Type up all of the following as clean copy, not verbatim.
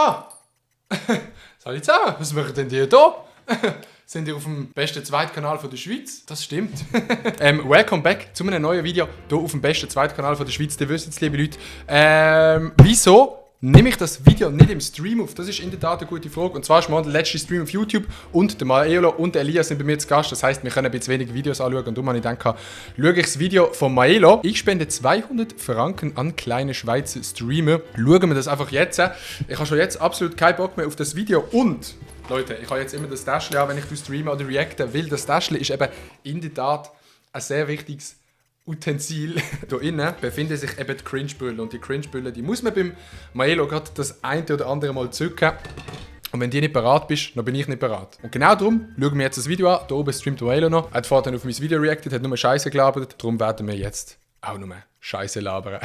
Ah! Salut zusammen, was machen denn die hier? Sind ihr auf dem besten Zweitkanal von der Schweiz? Das stimmt. Welcome back zu einem neuen Video hier auf dem besten Zweitkanal von der Schweiz. Ihr wisst es, liebe Leute. Wieso nehme ich das Video nicht im Stream auf? Das ist in der Tat eine gute Frage. Und zwar ist morgen der letzte Stream auf YouTube und der Maelo und der Elias sind bei mir zu Gast. Das heisst, wir können ein bisschen weniger Videos anschauen. Und darum habe ich gedacht, schaue ich das Video von Maelo. Ich spende 200 Franken an kleine Schweizer Streamer. Schauen wir das einfach jetzt an. Ich habe schon jetzt absolut keinen Bock mehr auf das Video. Und, Leute, ich habe jetzt immer das Täschchen an, wenn ich streame oder reacte, weil das Täschchen ist eben in der Tat ein sehr wichtiges Utensil. Hier innen befinden sich eben die Cringe-Brille. Und die Cringe-Brille, die muss man beim Maelo gerade das eine oder andere Mal zücken. Und wenn du nicht bereit bist, dann bin ich nicht bereit. Und genau darum schauen wir jetzt das Video an. Hier oben streamt Maelo noch. Er hat vorhin auf mein Video reacted, hat nur Scheiße gelabert. Darum werden wir jetzt auch nur Scheiße labern.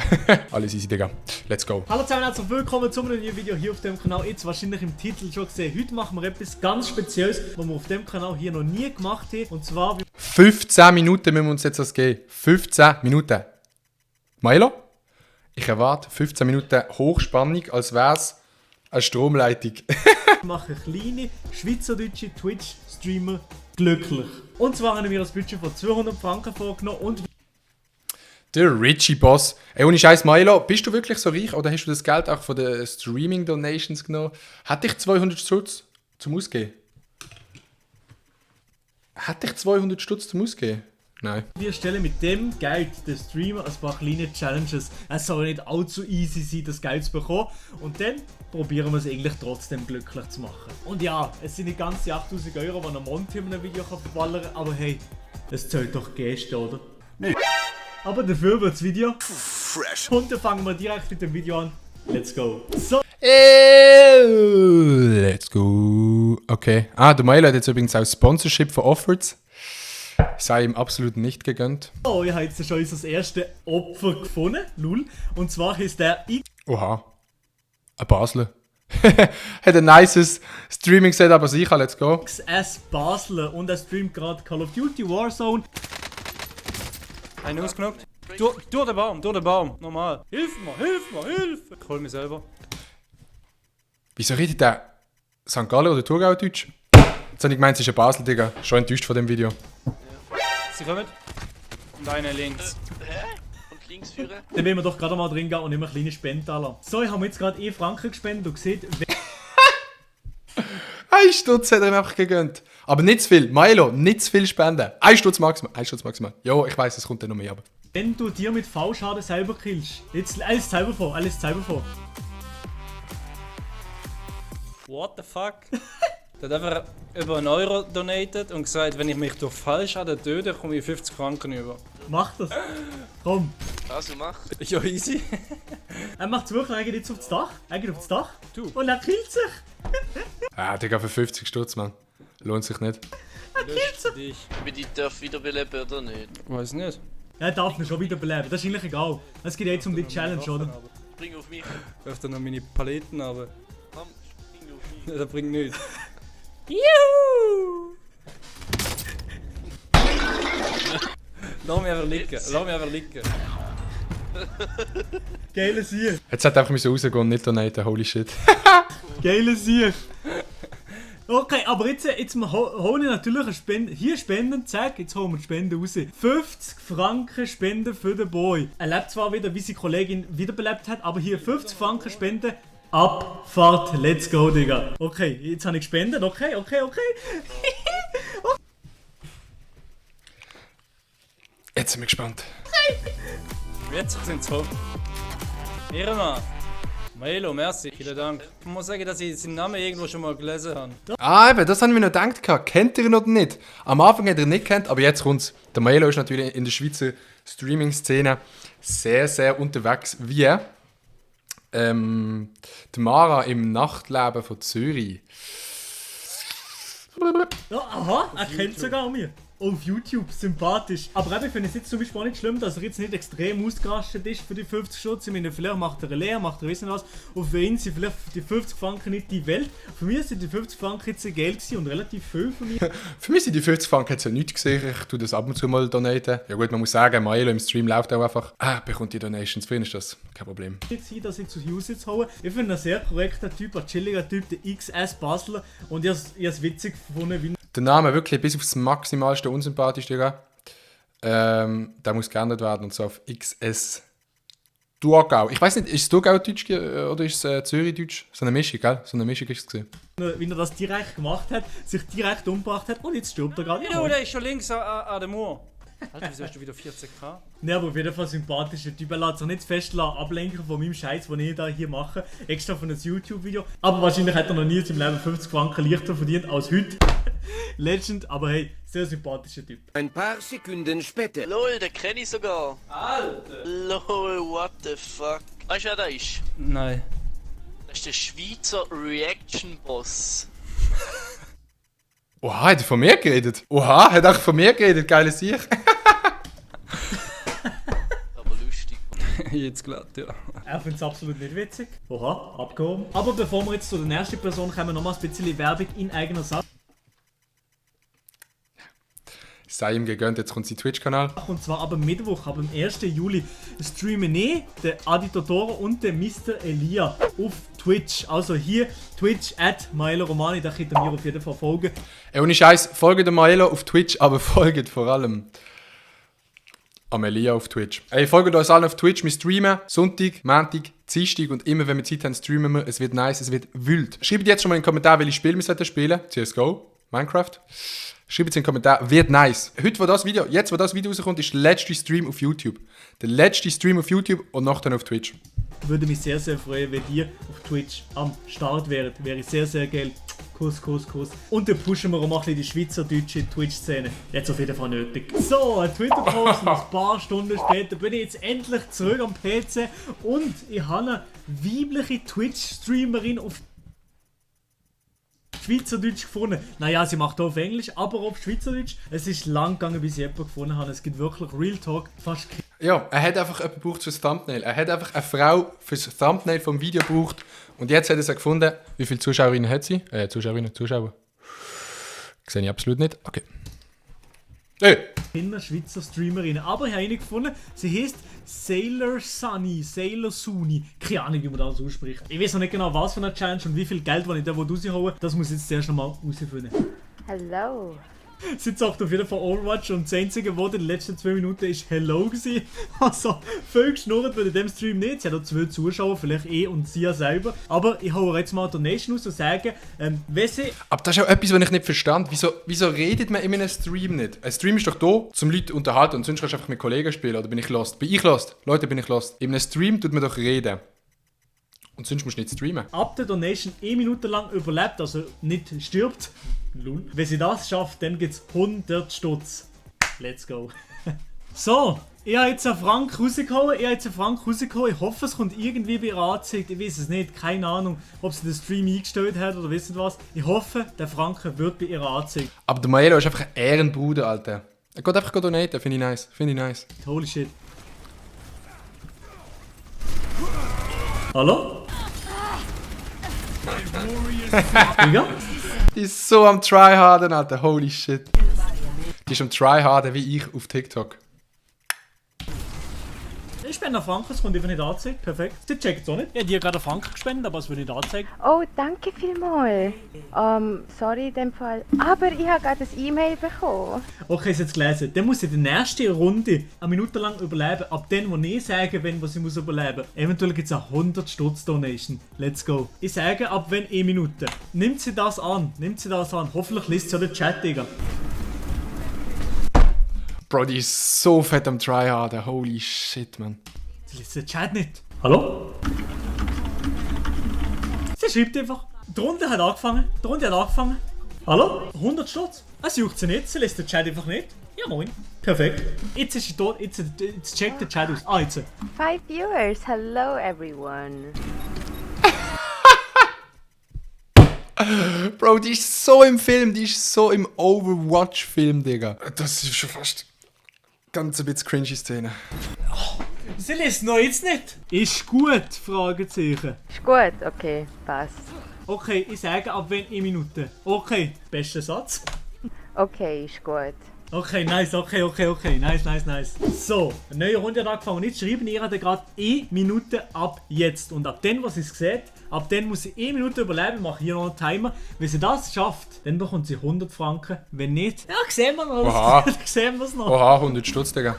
Alles easy, Digga. Let's go. Hallo zusammen, herzlich willkommen zu einem neuen Video hier auf dem Kanal. Jetzt wahrscheinlich im Titel schon gesehen. Heute machen wir etwas ganz Spezielles, was wir auf dem Kanal hier noch nie gemacht haben. Und zwar... 15 Minuten müssen wir uns jetzt das geben. 15 Minuten. Maelo? Ich erwarte 15 Minuten Hochspannung, als wäre es eine Stromleitung. wir machen kleine schweizerdeutsche Twitch-Streamer glücklich. Und zwar haben wir das Budget von 200 Franken vorgenommen und... Der Richie Boss. Ey, ohne Scheiß, Maelo, bist du wirklich so reich oder hast du das Geld auch von den Streaming-Donations genommen? Hätte ich 200 Stutz zum Ausgeben? Hätte ich 200 Stutz zum Ausgeben? Nein. Wir stellen mit dem Geld den Streamer ein paar kleine Challenges. Es soll nicht allzu easy sein, das Geld zu bekommen. Und dann probieren wir es eigentlich trotzdem glücklich zu machen. Und ja, es sind nicht ganz die 8000 Euro, die ein Monty in einem Video verballern kann. Aber hey, es zählt doch Gesten, oder? Nee. Aber dafür wird das Video fresh. Und dann fangen wir direkt mit dem Video an. Let's go. So. Let's go. Okay. Der Maelo hat jetzt übrigens auch Sponsorship von Offereds. Sei ihm absolut nicht gegönnt. Oh, ich habe jetzt schon unser erstes Opfer gefunden. Lul. Und zwar ist der Oha. Ein Basler. Hat ein nices Streaming-Setup, aber sicher. Let's go. XS Basler und er streamt gerade Call of Duty Warzone. Einen ausgenockt. Durch den Baum, normal. Hilf mir. Ich hol mich selber. Wieso redet der St. Gallen oder Thurgau Deutsch? Jetzt habe ich gemeint, es ist ein Basel, Digga. Schon enttäuscht von dem Video. Sie kommen. Und einer links. Hä? Und links führen? Dann wollen wir doch gerade mal drin gehen und immer kleine Spenden anlassen. So, ich habe jetzt gerade 1 Franken gespendet und seht, Ein Stutz hat er ihm einfach gegönnt. Aber nicht zu viel. Maelo, nicht zu viel spenden. 1 Stutz maximal. 1 Stutz maximal. Jo, ich weiss, es kommt dann noch mehr, aber... wenn du dir mit V-Schaden selber killst. Jetzt alles selber vor. What the fuck? Der hat einfach über einen Euro donated und gesagt, wenn ich mich durch Fallschaden töte, komme ich 50 Franken über. Mach das. Komm. Also mach. Ja, easy. Er macht es wirklich, er geht jetzt aufs Dach. Du. Und er killt sich. Digga, für 50 Stutz, Mann. Lohnt sich nicht. Löscht dich. Ob ich die darf wiederbeleben oder nicht? Weiß nicht. Er darf mich schon wieder beleben. Das ist eigentlich egal. Es geht jetzt um die Challenge, oder? Spring auf mich. Ich werf dann noch meine Paletten, aber Komm, spring auf mich. das bringt nichts. Juhu! Lass mich einfach liegen. Geile Sieg. Jetzt hat er einfach rausgehen und nicht donaten. Holy shit. Geile Sieg. Okay, aber jetzt holen wir natürlich eine Spende. Hier Spenden, zack, jetzt holen wir die Spende raus. 50 Franken Spende für den Boy. Er lebt zwar wieder, wie seine Kollegin wiederbelebt hat, aber hier 50 Franken Spende. Abfahrt, let's go, Digga. Okay, jetzt habe ich gespendet. Okay. Jetzt sind wir gespannt. Jetzt sind sie hoch. Irma. Maelo, merci, vielen Dank. Ich muss sagen, dass ich seinen Namen irgendwo schon mal gelesen habe. Eben, das haben wir noch gedacht. Kennt ihr ihn oder nicht? Am Anfang hat er ihn nicht kennt, aber jetzt kommt's. Der Maelo ist natürlich in der Schweizer Streaming-Szene sehr, sehr unterwegs. Wie die Mara im Nachtleben von Zürich. Ja, aha, er kennt sogar mich. auf YouTube sympathisch. Aber eben, ich finde es jetzt zum Beispiel auch nicht schlimm, dass er jetzt nicht extrem ausgerastet ist für die 50 Stutz. Ich meine, vielleicht macht er eine Lehre, macht er wissen was. Und für ihn sind vielleicht die 50 Franken nicht die Welt. Für mich sind die 50 Franken jetzt Geld gewesen und relativ viel für mich. Für mich sind die 50 Franken jetzt ja nichts gesehen. Ich tue das ab und zu mal donaten. Ja gut, man muss sagen, Maelo im Stream läuft auch einfach. Bekommt die Donations. Für ihn ist das kein Problem. Sein, dass ich zu Hause jetzt haue. Ich finde einen sehr korrekter Typ, ein chilliger Typ, der XS Basler. Und ich habe es witzig gefunden, wie Der Name wirklich bis aufs Maximalste unsympathisch, Digga. Der muss geändert werden und so auf XS Thurgau. Ich weiß nicht, ist es Thurgau-Deutsch oder ist es Zürich-Deutsch? So eine Mischung, gell? So eine Mischung ist es gewesen. er das direkt gemacht hat, sich direkt umgebracht hat und jetzt stirbt er gerade. Ja, der ist schon links an der Mauer. Alter, wieso hast du wieder 14k? Ne, aber auf jeden Fall sympathischer Typ. Er lässt sich nicht fest ablenken von meinem Scheiß, den ich da hier mache. Extra von einem YouTube-Video. Aber wahrscheinlich hat er noch nie in seinem Leben 50 Franken leichter verdient als heute. Legend, aber hey, sehr sympathischer Typ. Ein paar Sekunden später. Lol, den kenne ich sogar. Alter! Lol, what the fuck. Weißt du, wer der ist? Nein. Das ist der Schweizer Reaction-Boss. Oha, hat er von mir geredet? Oha, hat er von mir geredet? Geile Sicht. Aber lustig. Jetzt glatt, ja. Er findet es absolut nicht witzig. Oha, abgehoben. Aber bevor wir jetzt zu der nächsten Person kommen, nochmal ein bisschen Werbung in eigener Sache. Sei ihm gegönnt, jetzt kommt sein Twitch-Kanal. Und zwar ab Mittwoch, ab dem 1. Juli, streamen der Adi Totoro und der Mr. Elia auf Twitch. Also hier Twitch @MaeloRomani, da könnt ihr mir auf jeden Fall folgen. Ey, ohne Scheiß, folgt dem Maelo auf Twitch, aber folgt vor allem am Elia auf Twitch. Ey, folgt uns allen auf Twitch, wir streamen Sonntag, Montag, Dienstag und immer wenn wir Zeit haben, streamen wir. Es wird nice, es wird wild. Schreibt jetzt schon mal in den Kommentaren, welche Spiele wir spielen sollten. CSGO, Minecraft. Schreibt es in den Kommentaren, wird nice. Heute, wo das Video rauskommt, ist der letzte Stream auf YouTube. Der letzte Stream auf YouTube und nachher dann auf Twitch. Würde mich sehr, sehr freuen, wenn ihr auf Twitch am Start wäret. Wäre sehr, sehr geil. Kuss, Kuss, Kuss. Und dann pushen wir auch mal ein bisschen die schweizerdeutsche Twitch-Szene. Jetzt auf jeden Fall nötig. So, ein Twitter-Post und ein paar Stunden später bin ich jetzt endlich zurück am PC und ich habe eine weibliche Twitch-Streamerin auf Schweizerdeutsch gefunden. Naja, sie macht auch auf Englisch, aber auf Schweizerdeutsch. Es ist lang gegangen, bis ich jemanden gefunden habe. Es gibt wirklich Real Talk, fast Ja, er hat einfach jemanden gebraucht fürs Thumbnail. Er hat einfach eine Frau fürs Thumbnail vom Video gebraucht. Und jetzt hat er sie gefunden. Wie viele Zuschauerinnen hat sie? Zuschauer. Sehe ich absolut nicht. Okay. Hey! keine Schweizer Streamerin. Aber ich habe eine gefunden. Sie heißt Sailor Suni. Keine Ahnung, wie man das ausspricht. Ich weiß noch nicht genau, was für eine Challenge und wie viel Geld, wenn ich da raushaue. Das muss ich jetzt zuerst noch mal rausfinden. Hello. Sie sagt auf jeden Fall Overwatch und das einzige Wort in den letzten 2 Minuten ist Hello gewesen. Also, viel geschnurrt wird in dem Stream nicht. Sie hat auch 2 Zuschauer, vielleicht und sie ja selber. Aber ich hau jetzt mal eine Donation aus und sage, wenn sie... Aber das ist auch etwas, was ich nicht verstand. Wieso redet man in einem Stream nicht? Ein Stream ist doch da, zum Leute unterhalten und sonst kannst du einfach mit Kollegen spielen. Oder bin ich lost? Bin ich lost? Leute, bin ich lost? In einem Stream tut man doch reden. Und sonst musst du nicht streamen. Ab der Donation 1 Minute lang überlebt, also nicht stirbt. Lul. Wenn sie das schafft, dann gibt es 100 Stutz. Let's go. So, ich habe jetzt einen Frank rausgehauen. Ich hoffe, es kommt irgendwie bei ihr angezeigt. Ich weiß es nicht, keine Ahnung, ob sie den Stream eingestellt hat oder wissen was. Ich hoffe, der Franken wird bei ihr angezeigt. Aber der Maelo ist einfach ein Ehrenbruder, Alter. Er geht einfach donaten, finde ich nice. Holy shit. Hallo? Digga? Die ist so am Tryharden, Alter. Holy shit. Die ist am Tryharden wie ich auf TikTok. Ich spende einen Franken, es kommt einfach nicht angezeigt. Perfekt. Sie checkt es auch nicht. Ich habe dir gerade einen Franken gespendet, aber es wird nicht angezeigt. Oh, danke vielmals. Sorry in dem Fall. Aber ich habe gerade ein E-Mail bekommen. Okay, ich habe es jetzt gelesen. Dann muss sie in der nächsten Runde eine Minute lang überleben. Ab dann, wo ich sage, was sie muss überleben. Eventuell gibt es eine 100 Stutz Donation. Let's go. Ich sage, ab wenn 1 Minute. Nimmt sie das an. Hoffentlich liest sie auch den Chat, Digga. Bro, die ist so fett am Tryharden. Holy shit, man. Sie liest den Chat nicht. Hallo? Sie schreibt einfach. Die Runde hat angefangen. Hallo? 100 Stutz? Sie juckt sie nicht. Sie liest den Chat einfach nicht. Ja, moin. Perfekt. Jetzt ist sie tot. Jetzt checkt der Chat aus. Ah, jetzt. 5 viewers. Hello, everyone. Bro, die ist so im Film, die ist so im Overwatch-Film, Digga. Das ist schon fast ganz ein bisschen cringy Szene. Sie lässt noch jetzt nicht. Ist gut? Fragezeichen. Ist gut, okay, passt. Okay, ich sage ab wenn in Minuten. Okay, bester Satz. Okay, ist gut. Okay, nice, okay. Nice. So, eine neue Runde hat angefangen. Und jetzt schreiben ihr gerade 1 Minute ab jetzt. Und ab dann, was ihr seht, ab dann muss sie 1 Minute überleben. Ich mache hier noch einen Timer. Wenn sie das schafft, dann bekommt sie 100 Franken. Wenn nicht, ja, sehen wir noch. Oha. Sehen wir es noch. Oha, 100 Stutz, Digga.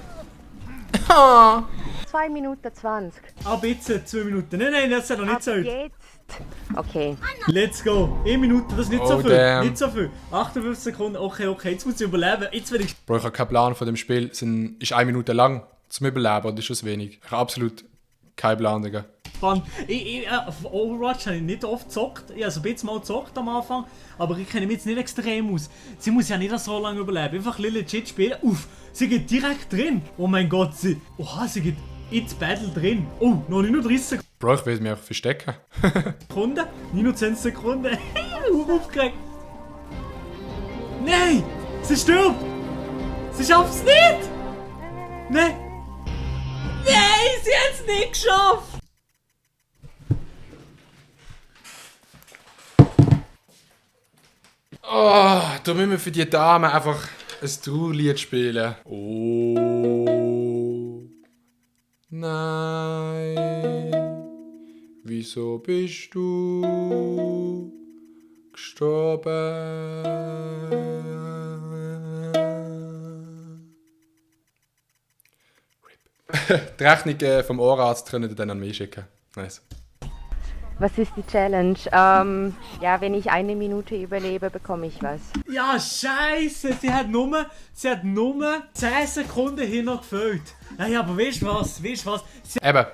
2 Minuten 20. Ab jetzt 2 Minuten. Nein, das ist noch nicht Ab so alt. jetzt. Okay. Let's go. 1 Minute, das ist nicht Oh, so viel. damn. Nicht so viel. 58 Sekunden, okay. Jetzt muss ich überleben. Jetzt will ich. Bro, ich habe keinen Plan von dem Spiel. Es ist 1 Minute lang zum Überleben und das ist schon wenig. Ich habe absolut keinen Plan, Digga. Spannend. Auf Overwatch habe ich nicht oft gezockt. Ich habe so ein bisschen mal gezockt am Anfang, aber ich kenne mich jetzt nicht extrem aus. Sie muss ja nicht so lange überleben. Einfach legit spielen. Uff, sie geht direkt drin. Oh mein Gott, sie geht ins Battle drin. Oh, noch 39 Bro, ich will mich einfach verstecken. Sekunden. 29 Sekunden. Aufgeregt. Nein! Sie stirbt! Sie schafft es nicht! Nein! Nein, sie hat es nicht geschafft! Oh, da müssen wir für die Dame einfach ein Trauerlied spielen. Oh. Nein. Wieso bist du gestorben? Die Rechnung vom Ohrarzt können ihr dann an mich schicken. Nice. Was ist die Challenge? Ja, wenn ich 1 Minute überlebe, bekomme ich was. Ja, scheiße! Sie hat nur 10 Sekunden hier noch gefüllt. Hey, aber weißt du was? Sie Eben,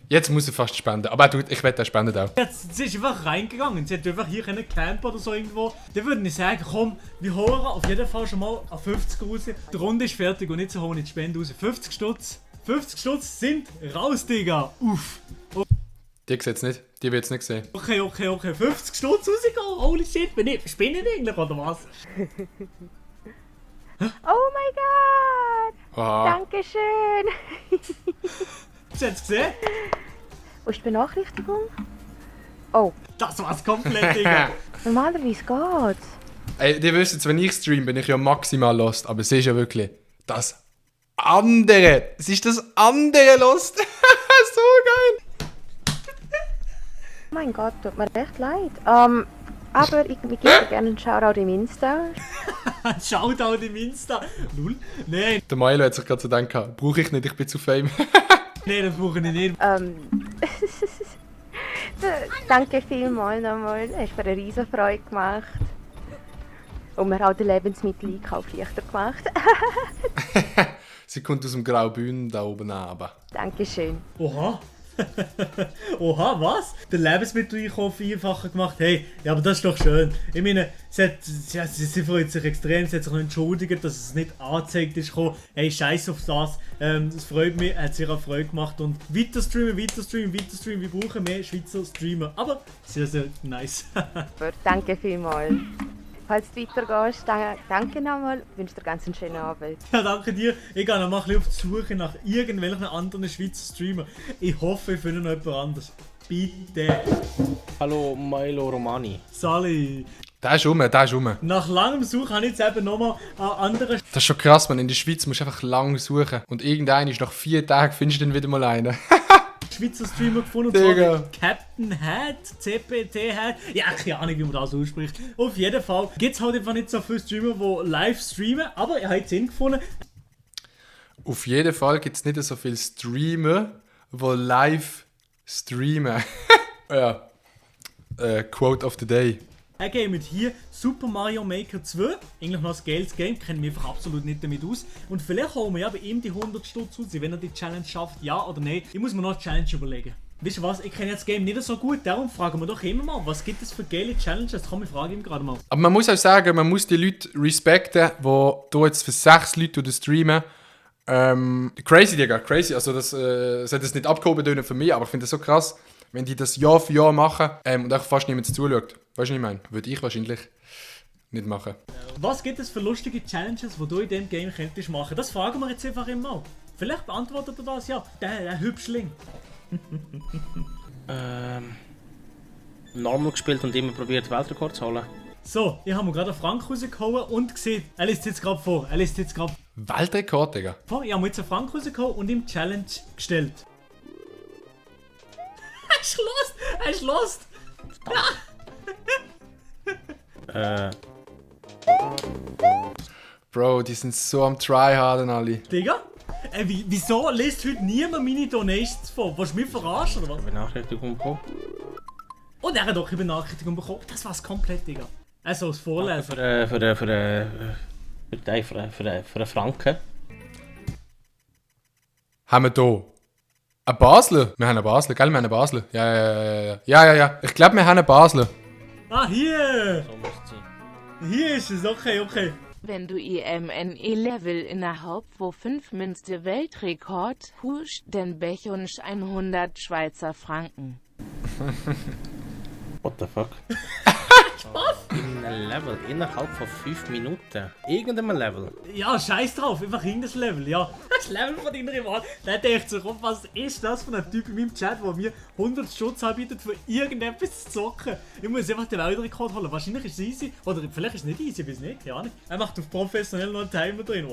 jetzt muss ich fast spenden. Aber ich werde auch spenden auch. sie ist einfach reingegangen. Sie hätte einfach hier können campen oder so irgendwo. Dann würde ich sagen, komm, wir holen auf jeden Fall schon mal an 50 raus. Die Runde ist fertig und jetzt holen wir die Spende raus. 50 Stutz. 50 Stutz sind raus, Digga. Uff. Die sieht es nicht. Die wird es nicht sehen. Okay. 50 Stutz rausgehen. Holy shit, bin ich spinnen eigentlich oder was? Oh mein Gott! Aha. Dankeschön! Hast du jetzt gesehen? Wo ist die Benachrichtigung? Oh, Das war's komplett, Digga. normalerweise geht's. Ey, die wissen, wenn ich stream, bin ich ja maximal lost. Aber es ist ja wirklich das andere. Es ist das andere Lost. So geil. Oh mein Gott, tut mir recht leid. Aber ich gebe dir gerne einen Shoutout im Insta. Shoutout im Insta. Null? Nein, Der Milo hat sich gerade so gedacht, brauche ich nicht, ich bin zu fame. das brauche ich nicht. Danke vielmals nochmal. Du hast mir eine riesen Freude gemacht. Und mir auch den Lebensmitteleinkauf leichter gemacht. Sie kommt aus dem Graubünden da oben runter. Dankeschön. Oha. Oha, was? Der Lebensmitteleinkauf einfacher gemacht? Hey, ja, aber das ist doch schön. Ich meine, sie freut sich extrem, sie hat sich noch entschuldigt, dass es nicht angezeigt ist. Hey, scheiß auf das. Das freut mich, hat sich auch Freude gemacht. Und weiter streamen. Wir brauchen mehr Schweizer Streamer. Aber sehr, sehr nice. Aber danke vielmals. Falls du weitergehst, danke nochmal. Ich wünsche dir ganz einen schönen Abend. Ja, danke dir. Ich gehe noch mal ein bisschen auf die Suche nach irgendwelchen anderen Schweizer Streamer. Ich hoffe, ich finde noch jemand anderes. Bitte. Hallo Milo Romani. Sali. Der ist rum. Nach langem Suchen habe ich jetzt eben nochmal an anderen Das ist schon krass, man. In der Schweiz musst du einfach lang suchen. Und irgendeiner ist nach 4 Tagen findest du dann wieder mal einen. Schweizer Streamer gefunden, und zwar Digga. den Captain Head, CPT Head. Ja, keine Ahnung, wie man das ausspricht. Auf jeden Fall gibt es halt einfach nicht so viele Streamer, die live streamen, aber er hat jetzt ihn gefunden. Auf jeden Fall gibt es nicht so viele Streamer, die live streamen. Ja. Quote of the Day. Er gamet hier Super Mario Maker 2, eigentlich noch ein geiles Game, kenne mich einfach absolut nicht damit aus. Und vielleicht holen wir ja bei ihm die 100 Stutz raus, wenn er die Challenge schafft, ja oder nein. Ich muss mir noch eine Challenge überlegen. Wisst ihr was, ich kenne jetzt das Game nicht so gut, darum fragen wir doch immer mal, was gibt es für geile Challenges? Komm, ich frage ihm gerade mal. Aber man muss auch sagen, man muss die Leute respekten, die hier jetzt für 6 Leute streamen. Crazy, Digga, crazy. Also das hat jetzt nicht abgehoben von mir, aber ich finde das so krass. wenn die das Jahr für Jahr machen und auch fast niemand zuschaut. Weißt du, was ich meine? Würde ich wahrscheinlich nicht machen. Was gibt es für lustige Challenges, die du in diesem Game könntest machen? Das fragen wir jetzt einfach immer. Vielleicht beantwortet er das ja. Der Hübschling. Normal gespielt und immer probiert, Weltrekord zu holen. So, ich habe mir gerade einen Frank rausgehauen und gesehen, er liest jetzt gerade vor. Weltrekord, Digga. Ich habe mir jetzt einen Frank rausgehauen und ihm Challenge gestellt. Er ist lost! Bro, die sind so am Tryharden alle. Digga? Wieso liest heute niemand meine Donations vor? Willst du mich verarschen oder was? Benachrichtigung bekommen. Und er hat auch eine Benachrichtigung bekommen. Das war's komplett, Digga. Also das Vorlesen. Für einen Franken. Haben wir hier einen Basler? Wir haben einen Basler, gell? Wir haben einen Basler. Ja. Ich glaube, wir haben einen Basler. Ah, hier! So muss es sein. Hier ist es, okay. Wenn du IMNE-Level innerhalb wo 5 Münste Weltrekord huscht, dann bechunsch 100 Schweizer Franken. What the fuck? Spaß! In einem Level, innerhalb von 5 Minuten. Irgendeinem Level. Ja, scheiß drauf, einfach das Level, ja. Das Level von deiner Wahl. Der denkt sich, was ist das für ein Typ in meinem Chat, der mir 100 Stutz anbietet, für irgendetwas zu zocken. Ich muss einfach den Weltrekord holen. Wahrscheinlich ist es easy. Oder vielleicht ist es nicht easy, ich weiß nicht, keine Ahnung. Er macht auf professionell noch einen Timer drin,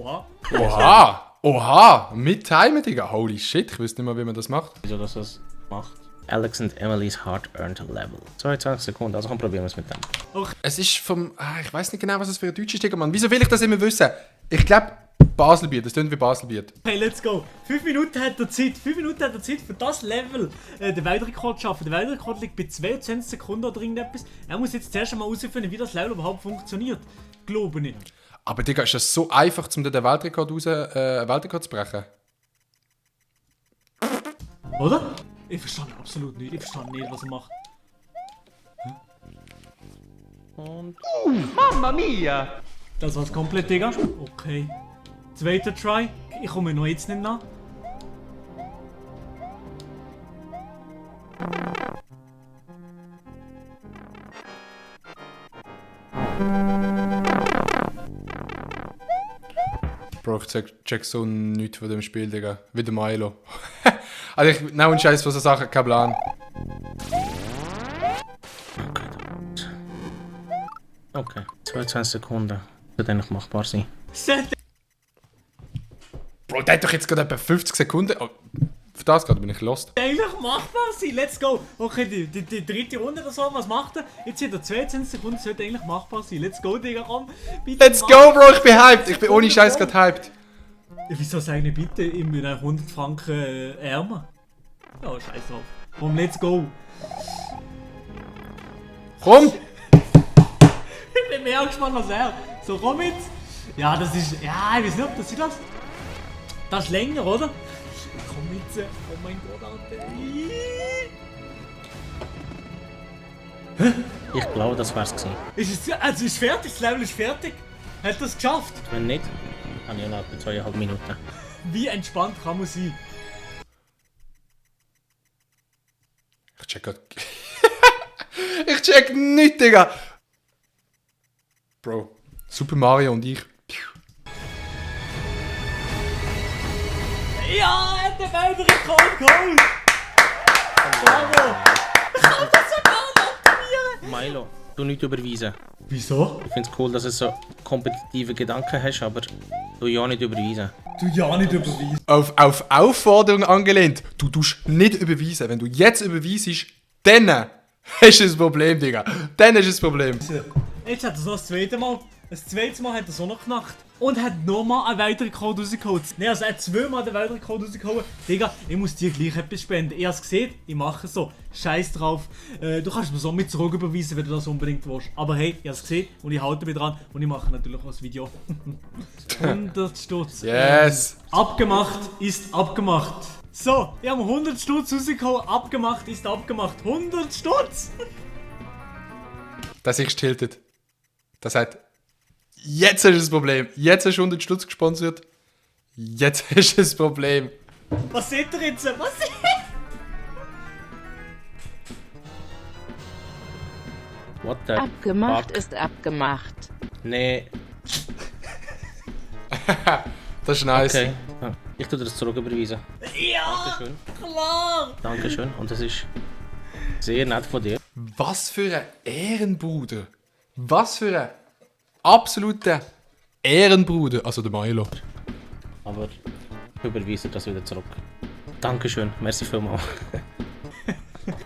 Oha! Mit Timer, Digga. Holy shit, ich wüsste nicht mehr, wie man das macht. Wieso das es macht? Alex and Emily's Hard-Earned Level. 22 Sekunden, also komm, probieren wir es mit dem. Es ist vom... ich weiß nicht genau, was es für ein Deutsch ist, Digga, Mann. Wieso will ich das immer wissen? Ich glaube, Baselbiet. Das klingt wie Baselbiet. Okay, let's go. 5 Minuten hat er Zeit. 5 Minuten hat er Zeit für das Level den Weltrekord zu schaffen. Der Weltrekord liegt bei 22 Sekunden oder irgendetwas. Er muss jetzt zuerst einmal herausfinden, wie das Level überhaupt funktioniert. Glaube nicht. Aber Digga, ist das so einfach, um den Weltrekord Weltrekord zu brechen? Oder? Ich verstehe absolut nicht. Ich verstehe nicht, was er macht. Und... Mamma mia! Das war's komplett, Digga. Okay. Zweiter Try. Ich komme noch jetzt nicht nach. Bro, ich check so nichts von dem Spiel, Digga. Wie der Milo. Also ich nehme einen Scheiß von so Sachen, kein Plan. Okay, 22 Sekunden. Wird eigentlich machbar sein. Bro, der hat doch jetzt gerade etwa 50 Sekunden. Oh, für das gerade bin ich lost. Eigentlich machbar sein. Let's go. Okay, die dritte Runde oder so. Was macht er? Jetzt hat er 22 Sekunden. Sollte eigentlich machbar sein. Let's go, Digga. Komm. Bitte Let's go, Bro, ich bin hyped. Ich bin ohne Scheiß gerade hyped. Wieso sage ich bitte? Ich bin 100 Franken ärmer. Oh, scheiß drauf. Komm, let's go. Komm! Ich bin mehr gespannt als er. So, komm jetzt. Ja, das ist... Ja, ich weiß nicht, ob das ist das. Das ist länger, oder? Komm jetzt. Oh mein Gott, Alter. Ich glaube, das wär's gewesen. Ist es... Also, ist fertig. Das Level ist fertig. Hat er es geschafft? Wenn nicht, habe ich noch etwa 2,5 Minuten. Wie entspannt kann man sein? Ich check grad... Ich check nichts, Digga! Bro, Super Mario und ich... Ja, er hat den Weltrekord geholt! Bravo! Ich kann das sogar noch optimieren! Milo, du nicht überweisen. Wieso? Ich finde es cool, dass du so kompetitive Gedanken hast, aber du ja nicht überweisen. Du ja nicht überweisen. Auf Aufforderung angelehnt. Du tust nicht überweisen. Wenn du jetzt überweisest, dann hast du ein Problem, Digga. Dann hast du ein Problem. Jetzt hat er so das zweite Mal. Das zweite Mal hat er so noch knackt. Und hat nochmal einen Weltrekord rausgeholt. Ne, also er hat zweimal den Weltrekord rausgeholt. Digga, ich muss dir gleich etwas spenden. Ich hab's gesehen, ich mache es so. Scheiß drauf. Du kannst mir so mit zurück überweisen, wenn du das unbedingt willst. Aber hey, ich hab's gesehen und ich halte mich dran. Und ich mache natürlich auch das Video. 100 Stutz. Yes. Abgemacht ist abgemacht. So, wir haben 100 Stutz rausgehauen. Abgemacht ist abgemacht. 100 Stutz! Das ist tiltet. Das heißt, jetzt hast du das Problem. Jetzt hast du 100 Stutz gesponsert. Jetzt hast du das Problem. Was seht ihr jetzt? Was seht What the Abgemacht fuck? ist abgemacht. Nee, Das ist nice. okay. Ja, ich tue dir das zurücküberweisen. Ja, Dankeschön. klar! Dankeschön. Und das ist sehr nett von dir. Was für ein Ehrenbruder. Was für ein absoluter Ehrenbruder. Also der Milo. Aber ich überweise das wieder zurück. Dankeschön. Merci vielmals.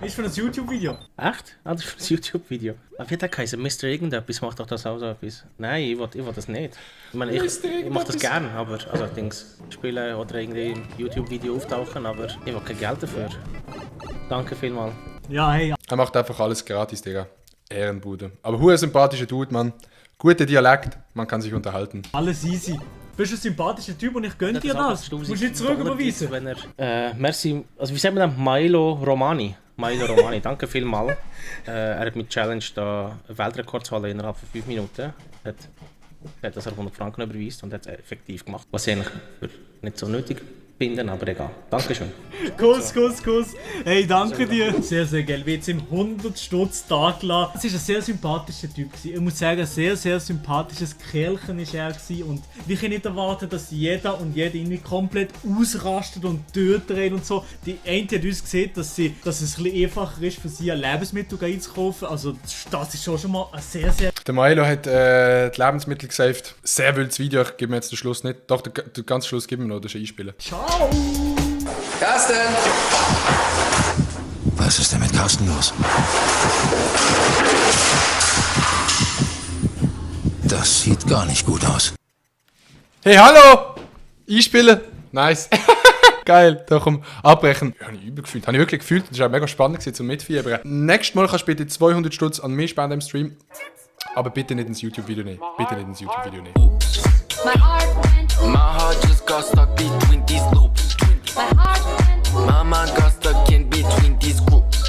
Ist für ein YouTube-Video. Echt? Ah, das ist für ein YouTube-Video. Aber wie hat der geheißen? Mr. Irgendetwas macht doch das auch so etwas. Nein, ich will das nicht. Ich meine, ich mache das gern, aber also Dings spielen oder irgendwie im YouTube-Video auftauchen, aber ich will kein Geld dafür. Danke vielmals. Ja, hey, Er macht einfach alles gratis, Digga. Ehrenbruder. Aber hure sympathischer Dude, Mann. Guter Dialekt, man kann sich unterhalten. alles easy. Du bist ein sympathischer Typ und ich gönn dir das. Du musst nicht zurücküberweisen. Wenn merci, also wie sagt man denn? Milo Romani. Milo Romani, danke vielmals. Er hat mich challenged, da einen Weltrekord zu halten innerhalb von 5 Minuten. Er hat das auf 100 Franken überweist und hat es effektiv gemacht. Was ich eigentlich nicht so nötig finde, aber egal. Dankeschön. Kuss. Hey, danke dir. Sehr, sehr geil. Wie jetzt im 100 Stutz Tag lassen. Es war ein sehr sympathischer Typ gewesen. Ich muss sagen, ein sehr, sehr sympathisches Kerlchen war er gewesen. Und wir können nicht erwarten, dass jeder und jede irgendwie komplett ausrastet und durchdreht und so. Die eine hat uns gesehen, dass es ein bisschen einfacher ist für sie, ein Lebensmittel einzukaufen. Also das ist schon mal ein sehr, sehr... Der Milo hat die Lebensmittel gesaved. Sehr wildes Video, ich gebe mir jetzt den Schluss nicht. Doch, den ganzen Schluss geben wir noch, das ist einspielen. Ciao! Carsten! Was ist denn mit Carsten los? Das sieht gar nicht gut aus. Hey, hallo! Einspielen! Nice. Geil, da komm, abbrechen. Ja, habe ich übel gefühlt. Habe ich wirklich gefühlt. Das war auch mega spannend gewesen, zum Mitfiebern. Nächstes Mal kannst du bitte 200 Stutz an mich spenden im Stream. Aber bitte nicht ins YouTube-Video nehmen. Bitte nicht ins YouTube-Video nehmen. My heart just got stuck between these loops. My mama got stuck in between these groups.